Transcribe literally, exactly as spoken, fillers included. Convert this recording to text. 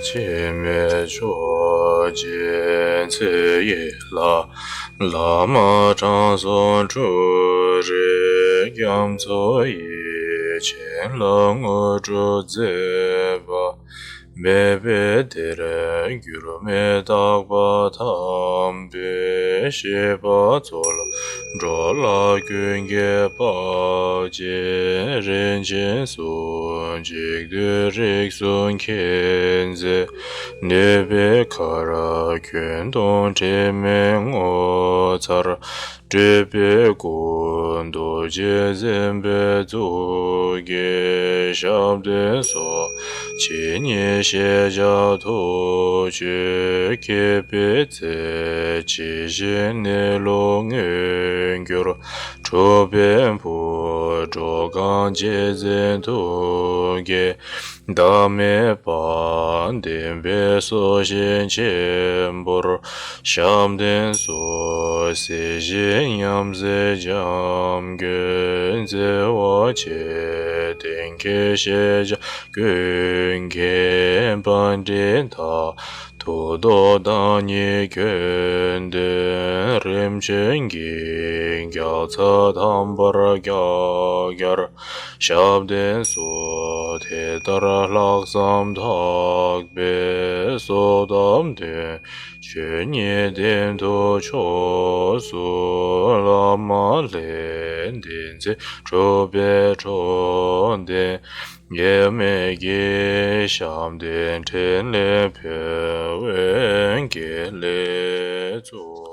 འཆི་མེད་མཆོག་སྦྱིན་ཚེ་ཡི་ལྷ། བླ་མ་དྲང་སྲོང་ཁྲོ་རིག་རྒྱ་མཚོ་ཡི། བྱིན་རླབས་དངོས་གྲུབ་མཛད་པ། མེད་པའི་གཏེར་འགྱུར་མེ་སྟག་པ་དམ་པའི་བཞེད་པ་སྩོལ། འགྲོ་ལ་ཀུན་གྱི་བག་ཅན་རིན་ཆེན་གསུང་། འཇིག་རྟེན་རིགས་གསུམ་མཁྱེན་བརྩེ་ནུས་པའི་མཁར། ཁྱོན་སྟོང་དྲི་མེད་ངོ་མཚར་སྤྲུལ་པའི་སྐུ། རྡོ་རྗེ་འཛིན་པའི་གཙུག་གི་ཞབས་བརྟན་སོགས། ཇི་སྙེད་ཤེས་བྱ་ཐུགས་བསྐྱེད་བསྐྱེད་པའི་ཚེ། ཇི་བཞིན་གནས་ལུགས་མངོན་གྱུར་གྲུབ་པའི་ཕུང་པོ། འགྲོ་གང་རྗེས་འཛིན་ཐུགས་ཀྱི་བདག་མེད་པ། བདེན་པའི་སྲོག་ཤིང་ཆེན་པོར་ཞབས་བརྟན་སོགས། སྲིད་ཞིའི་མཉམ་གཟིགས་འཇམ་མགོན་བརྩེ་བ་ཆེ། གཏན་འཁེལ་ཤེས་བྱ་ཀུན་མཁྱེན་པཎྜི་ཏ། ཐུགས་རྡོ་རྗེ་བདག་ཉིད་ཁྱོད་བདེན། རིམ་བྱོན་གྱི་རྒྱལ་ཚབ་དམ་པར་ཕྱག་བྱར་ཞབས་བརྟན་སོགས། དེ་ལྟར་ལྷག་བསམ་དག་པས་གསོལ་གདབ་འདོན། ཆོས་ཉིད་བདེན་མཐུ་ཕྱོགས་སུ་བླ་མ་ལྷས། བདེན་ཚིག་གྲུབ་པའི་འགྲོ་དོན་དབྱེར་མེད་ཀྱི། ཞབས་བརྟན་ཕྲིན་ལས་ཕུལ་བའི་དགེ་ལེགས་སྩོལ།